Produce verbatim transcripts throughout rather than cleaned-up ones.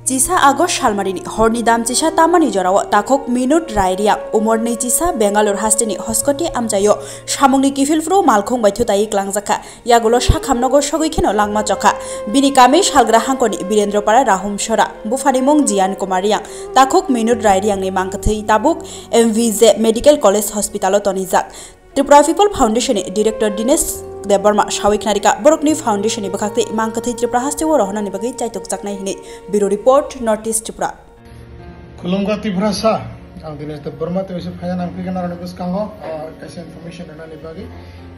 Chisa August salmarini horni dam chisa tamani jorao takhuk Minut Rai Riang, umor nwi chisa, Bangalore hasteni Hoskoti amchaio samungni kiphilphru malkhung bai thutaiwi klangjakha. Yagulo sakhamnogo sogwi kheno langma chokha. Bini kami salgra hangkoni Birendra Para Rahum Sora, buphani mung Jiyan Kumar Riang, takhuk Minut Rai Riangni mangkwthwi tabuk M V J Medical College Hospital-o tonijak. Tripura People Foundation ni Director Dinesh Debbarma sawi khnarika, borokni foundation ni bwkhaktwi mangkwthwi Tripura hasteo rohornani bagwi chaitukjaknai hinwi. Bureau Report, North East Tripura. Khulumkha Tiprasa, ang Dinesh Debbarma, tei waisa phaina nang phikha narani bwskango, ah, kaisa information rwnani bagwi.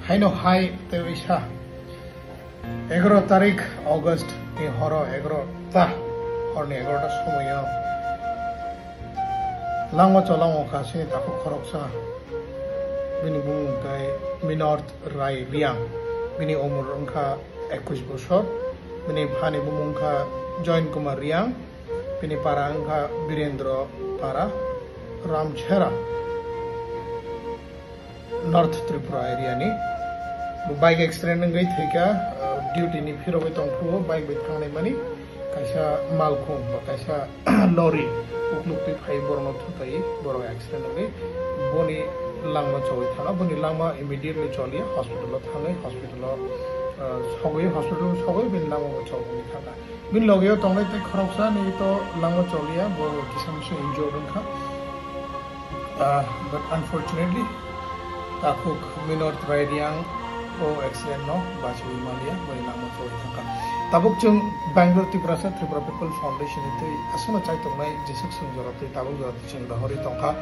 Haino hai tei waisa egaroh tarik August ni horo egaroh ta, horni egaroh ta somoio langma cholangma kha chini takhuk khoroksa, bini bumung khe Minot Rai Riang, bini umor wngkha ekush bosor, bini phani bumung kha Join Kumar Riang, bini para wngkha Birendra Para, Ramchhera, North Tripura area ni. Bo bike accident wngwi thwikha, ah, duty ni phirogwi tongphuru bike bai thangnai mani, kaisa malkhung ba kaisa lorry ukluk twi phai borokno thutai, borok accident wngwi boni langma chogwi thangkha. Boni langma immediately choliya hospital o thangwi hospital o, ah, sogwi, hospital o sogwi bini langma bo chogwi thangkha. Bini logeo tongnai tei khoroksa ni to langma choliya, bo kisa misa injured wngkha. Ah, but unfortunately, takhuk Minot Rai Riang o accident no bachiwi manliya, bini langma choliya thangkha. Tabuk chwng Bangalore Tiprasa Tripura People Foundation ni twi aswkno chaitongnai jeswk swng jora twi tabuk jora twi chwng rohorwi tongkha.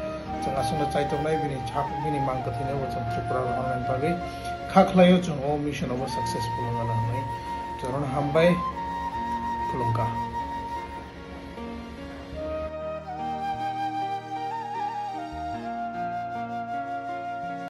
Chwng aswkno chaitongnai bini chak, bini mang kwthwino bo chwng Tripura rohornani bagwi kha khlaio, chwng o mission obo successful wngna nang hinwi. Jotono hambai, khulumkha.